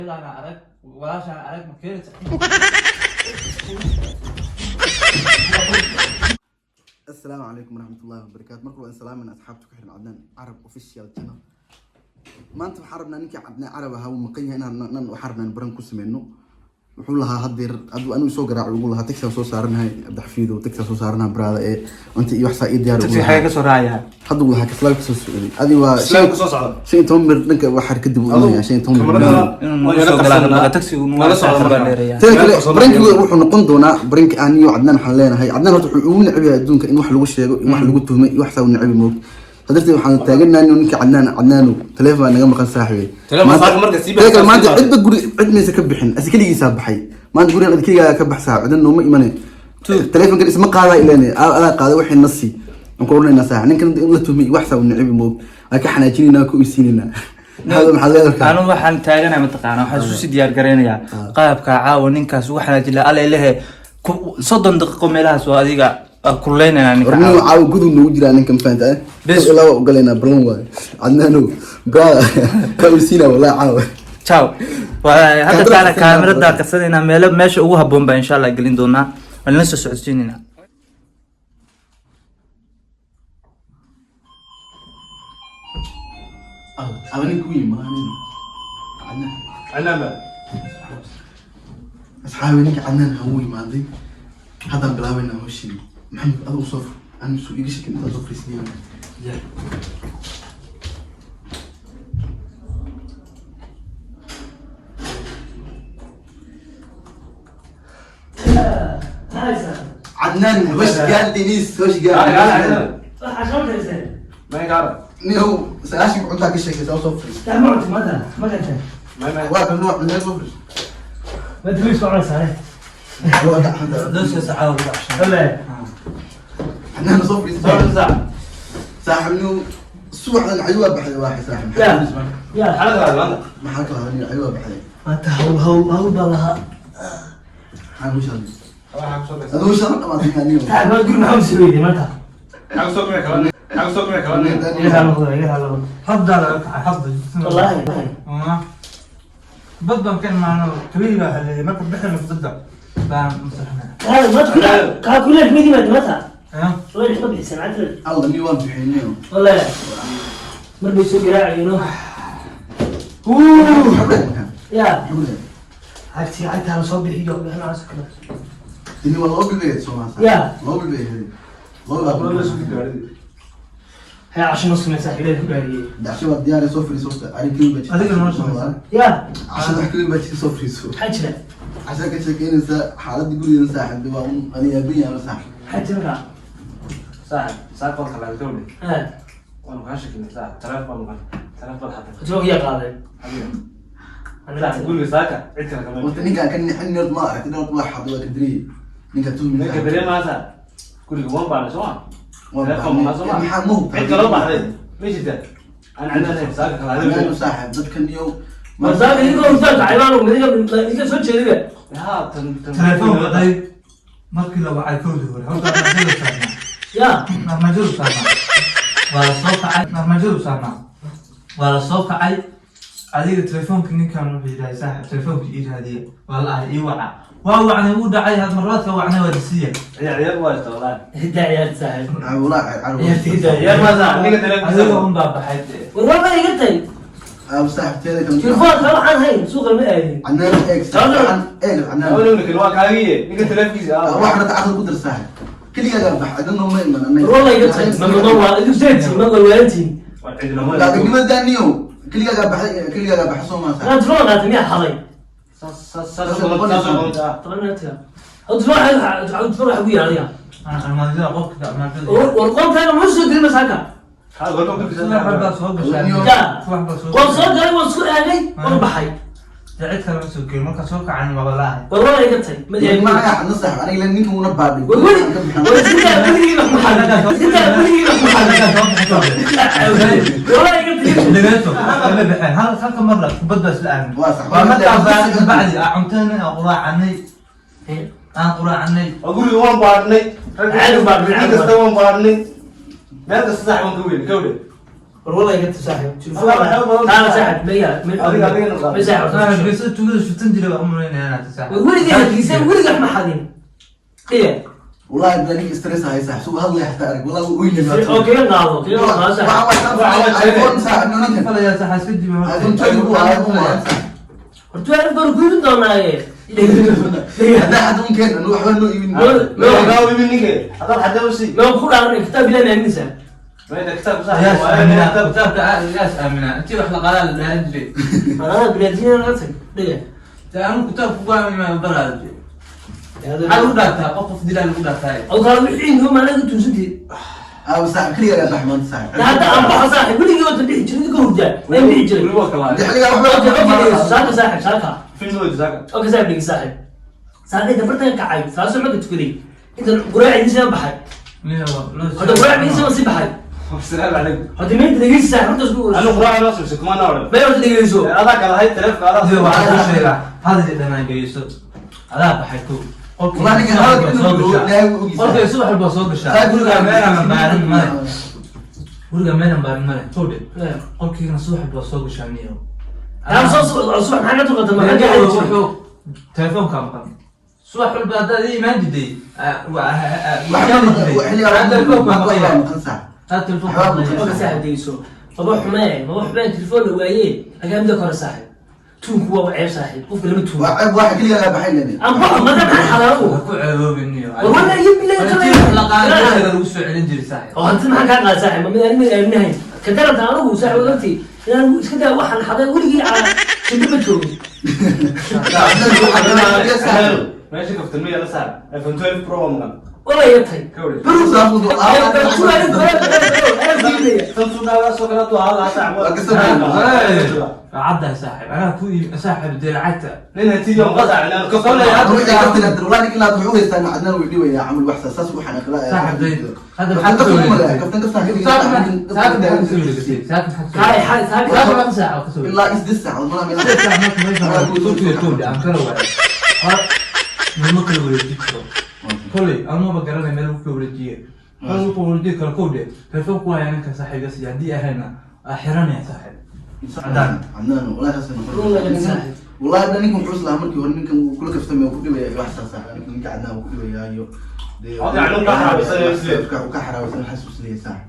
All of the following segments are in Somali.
Hooyadaana arag, walaashaana arag, ma keenaysa? Asalaamu calaykum waraxmatullaahi wabarakaatu. Marka waa salaamin asxaabta ku xiran Cadnaan Carab Official Channel. Maanta waxaan rabnaa ninkii Cadnaan Carab ahaa uu maqan yahay inaan nan waxaan rabnaa in baran ku sameyno. Wuxuu lahaa hadeer aduu anigu soo garaac ugu lahaa taxi soo saaranahay, Cabdixafiidow, taxi soo saaranahay baraada ee inta iyo wax saa ii diyaar ugu Taxi lahaa. xagee ka soo raacayaa? Hadda uu lahaa kaslaal kasoo socday. Adi waa Islaam kusoo socda. 15 mir dhanka waxaar kadib uu imanaya 15 mir. Inuu nagu soo galaa taxigu Nala socda baan marka. dheereeyaa. Teda kale, barankigu wuxuu noqon doonaa baranki aniyo Cadnaan. Waxaan leenahay Cadnaan horta wuxuu ugu neceb yahay adduunka in wax lagu sheego, in wax lagu tuhmay iyo wax saa u neceb moog. Hadarteed waxaan taaganahay ninka Cadnaan. Cadnaanu taleefon baa naga maqan, saaxiibey. Taleefon saaxiib marka sii Teda kale, maanta sii cidba guri cid maysa ka bixin, asi keligiisaa baxay maanta. Gurigan ad keligaa ka bax saaxib, cidna nooma imane. Taleefonkan isma qaadaa ileen adaa qaaday waxay nasi aan ku odhanaynaa saaxib. Ninkan in la tuhmay iyo wax saa u neceb moog, waa ka xanaajinaynaa, ku isiinaynaa. Hada maxaad leedahay? Anu waxaan taaganahay, mataqaana, waxaan isu sii diyaar garaynayaa qaabka caawa ninkaas ugu xanaajin lahaa. Alla ilahe, 30 daqiiqo meelahaas oo adiga kulleynayna ninka Warniyo caawa. Caawa gudub noogu jiraa ninka, mafahantaa? Bes. Ilaa waa ogolaynaa, balan waayo. Cadnaanow brother, ka usiina wallahi caawa. Ciao. Waa hadda Kaamirada taana qarsanayna. Kaamirada qarsanaynaa, meelo meesha ugu habboon baa insha Allah gelin doonaa, waan la soo socodsiinaynaa. Aba ninka u yimi nin Cadnaan. Cadnaan ba. Asxaabi, ninka Cadnaan ha uu yimaaday, haddaan bilaabaynaa hawshii. Maxamed, adigu soo fur, anigu soo iga shakin intaan soo fariisanaya. Cadnaan, hoş geldiniz, hoş geldiniz. May gaara. Niyow, 90 cuntaa ka sheekaysa, soo fariis. Waa kan nooc cuntaa, soo fariis. Waa gacanta. Cadnaan, soo fariis. Saaxiib, niyow, subaxdan cayuu waa baxday waaxay, saaxiib. Maxaa la maanta? Maxaa kala hadlay? Cayuu waa baxday. Maanta hawl hawl hawl baa lahaa. Maxaa ku shalay? Waxaa kusoo bixi. Aduu shalay dhamaatay aniyo. Saaxiib, guri maxaa usii weyday maanta? Maxaa kusoo bixi kala? Maxaa kusoo bixi kala? Iga raali noqdo, iga raali noqdo. Hadda laga kacay hadda. Wallaahi. Bad baan ka imaano, kabihii baa haleeyay marka bixina badda baan masaxnay. Saaxiib, maanta kaa kuleel ma yimaado maanta. Wallaahi ma bixisan lacagta. Alla, ni waan bixinay. Wallaahi mar bay soo garaacayeen. Ya lacagtii, lacagtaa la soo bixiyo bixinaas kale. Ini waa 2 bil bay ahayd, Soomaa. Ya. 2 bil bay ahayd. 2 bil. Hay, casho noo samey saaxiib, ilaahay ku gaariyey. Dacasho waa diyaar, soo fariiso horta. Arrin keliya baa jirta. Adiga noo samaysa. Ya. Cashada wax keliya baa jirta, soo fariiso. Maxaa jira? Casha ka sheekeynaysa xaaladda gurigeena, saaxiib, waa un ani yaaban yahay, saaxiib. Maxaa jira markaa? Saaxib, saa qolka laga gawle. Ha. Waanu kaa shakinay, saaxib. Taleefon baa maqan. Taleefon baad xaday. Telefoonka yaa qaaday? Adiga. Saaxib, guriga saaka cid kale kama. Horta ninkaan ka nixin nerd ma aragti, nerd waa xaday, waa ka diriyay. Ninka tuhmi. Ninka dareemaha saaxib. Guriga waan baarnay, soo ma? Waan Taleefon baarnay. maqan, soo ma? Maxaa ma hubtaa? Cid kaloo baxday. Ma jirtaa? Aan Cadnaan ahayn, saaka kala Cadnaanu hadlay. saaxiib, dadkan iyo Masaaka idinkoo hurtaan kacay baan idinka soo jeediba. Haa, tan tan. Telefoon waday markii la wacay kowdii hore horta armaajadu saarnaa. Ya. Armaajadu saarnaa, waa la soo kacay, armaajadu saarnaa, waa la soo kacay. Adiga telefoonka ninkan wuxuu yidhahay, saaxib, telefoonka ii raadiya, waa la ahay, ii waca, waa wacnay, wuu dhacay, had marlaadka wacnay, waa disiya. Ciyaar ciyaar waa jirta wallahi. Hiddaa ciyaarta saaxiib. Wallaahi carruur. Ciyaarta hiddaa. Ciyaar ma saaxib, ninka telefoonkiisa. Adiga un baa baxay dee. War waa ma iga tahay. Aa saaxiib, teeda kale. Telefoonka waxaan hayn suuqa ma aadin. Cadnaan, eeg saaxiib, eeg Cadnaan. Haweeney ninkan waa kaagiye, ninka telefoonkiisa. Ah. Waxna tacaqal ku dar, saaxiib. Keligaagaa bax, cidna nooma iman annaga. War waa iga tahay. Ma waa idinku seetiin, ma walwaalantiin. Waa cid lama. Laakiin niyo keligaagaa baxay, keligaagaa baxa, soo maa saaxiib? Anaa telefoon qaatay miyaa xaday? Saas saas saas saas saas. 10 minutka. Hada telefoon waxa ku yaala adiga. Armaajada qofka armaajada. War qolkaaga ma soo gelin masaaka. Haa, goorma ku Subax baa soo gashaa. Ya. Subax baa soo Waan soo galay, waan isku aagay, waan baxay. Dee cid kale ma soo gelin, marka soo kacan waaba la ahay. War waa iga tahay. Ma Macaya xadna saaxiib, aniga ilaa ninkan una baadhay. War weli war iska daa weligiiba ku xaday. Iska daa weligiiba ku xaday. War waa iga tahay. Dhageyso, ma baxeen hal halka marna kubad baa isla aamin. Waa sax. Waa markaa baa bacdi aan cuntaynay, aan quraacanay, aan quraacanay. Waa guriga waan baarnay. Caadi baarnay, Nin kasta waan baarnay. Meel kasta saaxib waan ka weynay, ka weynay. War wallahi iga saaxiib. Taala saaxiib, maya ma saaxiib. Hargeysa tugada shutan jiray baan u malaynayaa inaad saaxiib. Weligay Hargeysa weligaa ma xadin. Qiya. والله انت ليك stress هاي صاحب سوق هذا يحتاج والله وين Oo kaga qaado, kaga qaado saaxiib. ايفون صاحب نونك Falayaa saaxiib iska jiba horta. ايفون 12 هو ايفون Horta waan bar guurin doonaaye. هذا حد ممكن انه وحنا انه يمين Ma ku dhaaranay kitaab ilaahay aaminaysaa. Yaas aaminaa, kitaabka yaas aaminaa. Intii wax la qaadaa la dhaaran jiray. Anaa binaadina laga tag. Dhiga. Dee anigu kitaabku ku aamini maayo baraada jiray. Maxaa lagu dhaartaa? Qof qof dilaa lagu dhaartaa. Aw kala wixii inuu maanaga tuusantii. او صاحب كلي يا رحمن صاحب Hadda aan baxo saaxiib weligii wada dhihi jiray idinka hurdaa. Waan dhihi jiray. Okay, okay, saaka saaxiib, saaka. Okay, saaxiib dhigi saaxiib. Saaka inta bartan kacay, saasoo xagga tukaday. Inta quraacdiisa baxay. Horta quraacdiisa ma sii baxay. Horta meenta dhegeysi saaxiib, horta isku Meel horta dhegeyso. Dee waxaan kuu sheegaa, hadal iyo dhanaan geyso. Adaa baxay kow. Qolkii والله انك subax هذا walba soo gashaa. Qolkii subax walba soo gashaa. Guriga meelaan baarin male. Guriga meelaan baarin male. Kow dhe. Qolkiigana subax walba soo gashaa miyo. Taa soo subax maxaa ka tuqata maxaa ka xadi jiray. Wuxuu telefoonkaa maqan. Subax walba haddaad ii imaan jiday, telefoonkaa maqan yahay. Taa telefoonkaa maqan yahay. Okay, saaxiib dhegeyso. Maba xumee, maba xumee telefoon la waayee. Agaa mida kore saaxiib. Tuunku waa ceeb saaxiib. Qofka lama tuuno. واحد واحد كلي يا بحين Aan baxo madam maxaa xalaalo. Ha ku ceeboobin niyo. War wala iyo billahi Intii wax la qaadaa lagu soo celin jiray saaxiib. Oo hanti maxaa kaa qaada saaxiib? Ma mid aan mid aaminahayn. Ka daranta anigu saaxiib ogtii inaan iska daa waxaan xaday weligii aan shimbi ma joogin. ماشي كفتن 100 لا ساعة iPhone 12 Pro مقن Wala yatay. Caddahay saaxiib. Anaa ku iib saaxiib dee lacagta. لان هتيجي قطع لان والله انك لا تروح يستنى عدنان ويدي يا عم الوحسه اساس وحنا Saaxiib dee hadda maxaad ku soo wareegtay? كابتن كابتن Saaxiib maxaad ku soo wareegtay? Saaxiib maxaad ku soo Kaay wareegtay? xal saaxiib. Saaxiib meeqa saac oo ka soo wareegtay? ilaa isdis saac والله Siddeed saac marka meesha waa ku soo tuurtay, aan kala waayay. Hor, nima kala wareejin karo. Koley, anuma garanay meel lagu kala wareejiye. Meel lagu kala wareejiye karo kow dhe. Telefoonku waa ninka saaxiibka siiya. Haddii ahayna, waa xiranaya saaxiib. عدنان عدنان والله خاصة والله عدنان ninkan wuxuu islahaa markii hore ninkan wuu kula kaftamay oo ku dhibaya wax saas ah ninka cadnaan wuu ku dhibayaa iyo ka xaraabaysan xasuusinaya saax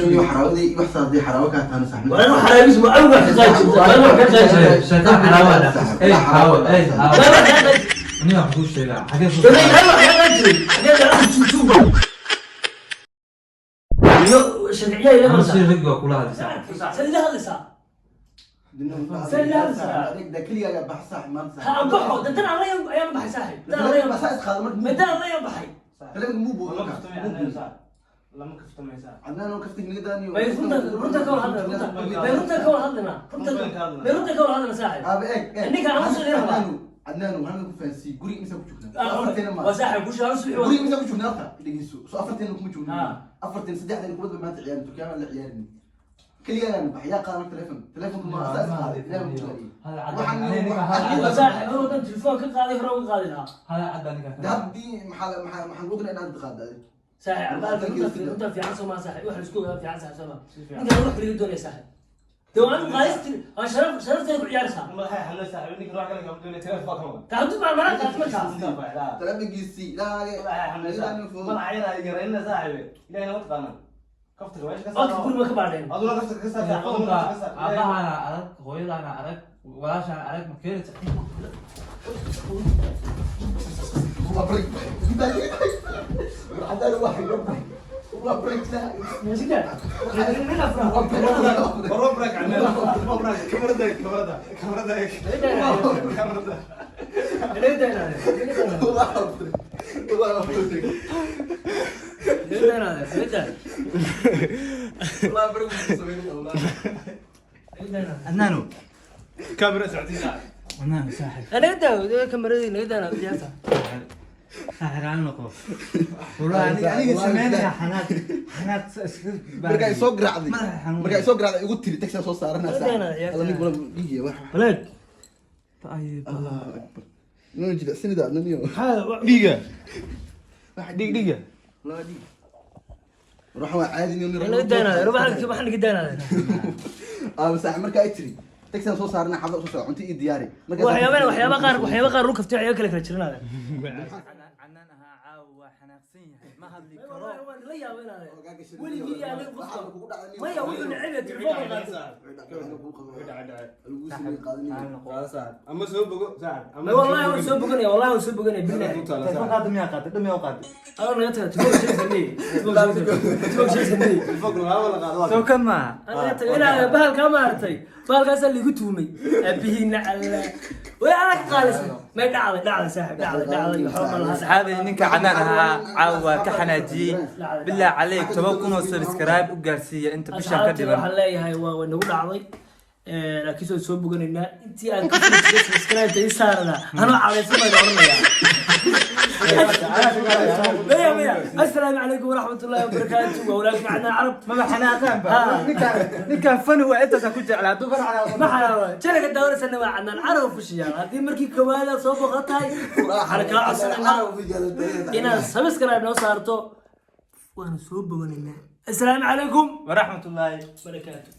iyo xaraawadii wax saas dee xaraawo kaa taana saax Waa inuu xaraabis ma awga ka qaajin. Waa inuu ka qaajin. Sheekada xaraawa dhaaf. Ey, xaraawa, ey, xaraawa. Waa inuu ka qaajin. Aniga waxaan kuu sheegaa, xagee soo Waa inuu ka qaajin. Xagee ka tuutuuba. Iyo sharciya ila Ama marsa. si rag baa kula hadlay saaxiib. Sida ila hadlaysaa. keliya ayaa bax saax maanta Ha aan baxo, dantan aan la ayaan baxay saaxiib. Dan aan la baxay. Madan aan la baxay. muu buuxo لما كفتمي ساعة cadnaan oo kaftig naga daaniyo May runta runta ka wada hadlana runta. May runta ka wada hadlana. Runta may runta ka wada hadlana saaxiib. aabe eeg eeg Ninka aan soo leeyahay. cadnaan waxaan ku fahansiiyey guri imisa ku joognaa afarteena ma Waa saaxiib ku shaqo subax guri imisa ku joognaa horta dhegeyso soo afarteena kuma joogno Ah. afarteen saddexdeen kubadba maanta ciyaarin turkiyaana la ciyaarin keliya ayaan baxay yaa qaadan telefoon telefoonka ma asaas qaaday ilaahay ku qaadiyey Waa saaxiib anuu dan telefoon ka qaaday hore uga qaadi lahaa. Hada cad baa ninka ka haddii maxaa maxaa maxaan ku ognaa inaad qaadday Saaxiib albaabka runta runta fiican soo ma saaxiib wax isku ogaa fiican saaxiib soo ma. Ninka wax kaliya doonaya saaxiib. Dee waan qaadist aan sharaf sharaftayda ku ciyaaraysaa. ما هي حنا ساعة انك روح كلام دون تلف فاكم Taxadud baa mara qaat markaa. telefoonkiisii ilaahay ما عيرها يقرأنا صاحبي لا انا وطنا كفتك وايش Codka guriga ka baadheen. اظن كفتك كسر Telefoonka aabbahaana arag, hooyadaana arag, walaashaana arag, ma keenaysaa? cadaan wax والله بريك لا Sida. Nina fura. بربرك عندنا بربرك كاميرا كاميرا كاميرا كاميرا والله والله والله بريك والله Adnaano كاميرا ساعتين Adnaano saaxiib Anaga daa kamarada naga daa ciyaarta. saaxiib aan noqo wallahi aniga sameynaya xanaaq xanaaq iska marka ay soo garaacday Madaxa xanuun. marka ay soo garaacday igu tiri taxi soo saaranaysa Madaxa alla nin kula dhigiya wax Walaal. طيب الله اكبر noo jilicsanida adna niyo dhiiga dhiig dhiiga laba dhiig. Ruux waa caadi nin. Naga daynaadeer, waxaan naga daynaadeer. Ah, saaxiib, marka ay tiri taxi soo saarna, xaflad soo socda, cunto ii diyaari. Waxyaaba qaar lu kaftay, waxyaaba kale kala jiranaade. Cadnaan ahaa caawa waa xanaaqsan yahay, ma hadli karo. La yaabo inaade weligii aniga qofka maya wuxuu neceb yahay telefoonka qaatay. Ama soo bogo saaxib ama. Wallahi waan soo boganaya, wallahi waan soo boganaya, billahi. Telefoon qaada, miyaa qaatay? Dhamiyaa u qaatay? Adoo naga taga, telefoon shay sameeyey, telefoon shay sameeyey. Soo kan maaha. Anaga taga ilaa bahalkaa maaragtay, bahalkaasaa liigu tuhmay aabihiina alla way adag qaalisay. May dhacday, dhacday saaxib, dhacday, dhacday, waxba ma laha. Asxaabay, ninka Cadnaan ahaa caawa waa ka xanaajiyey. Bilaa caleyk, 10,000 oo subscribe u gaarsiiya inta bishan ka Asxaabtii, dhiban. waxaan leeyahay waa nagu dhacday, laakiin soo soo boganaynaa intii aan ka subscribe ii saarana anoo calaysan baan oranaya. Maya, maya, assalaamu calaykum waraxmatullaahi wabarakaatu. Waa walaalkii Cadnaan Carab. Maba xanaaqaan ba. Ninkaan fani waa, intaasa ku jeclaa hadduu far xanaaqo. Ma xanaaqo. Channelka daawanaysanna waa Cadnaan Carab Official. Haddii markii koowaad aad soo booqan tahay, waxaan kaa codsanaynaa inaad subscribe noo saarto. Waanu soo boganaynaa. Assalaamu calaykum waraxmatullaahi barakaatu.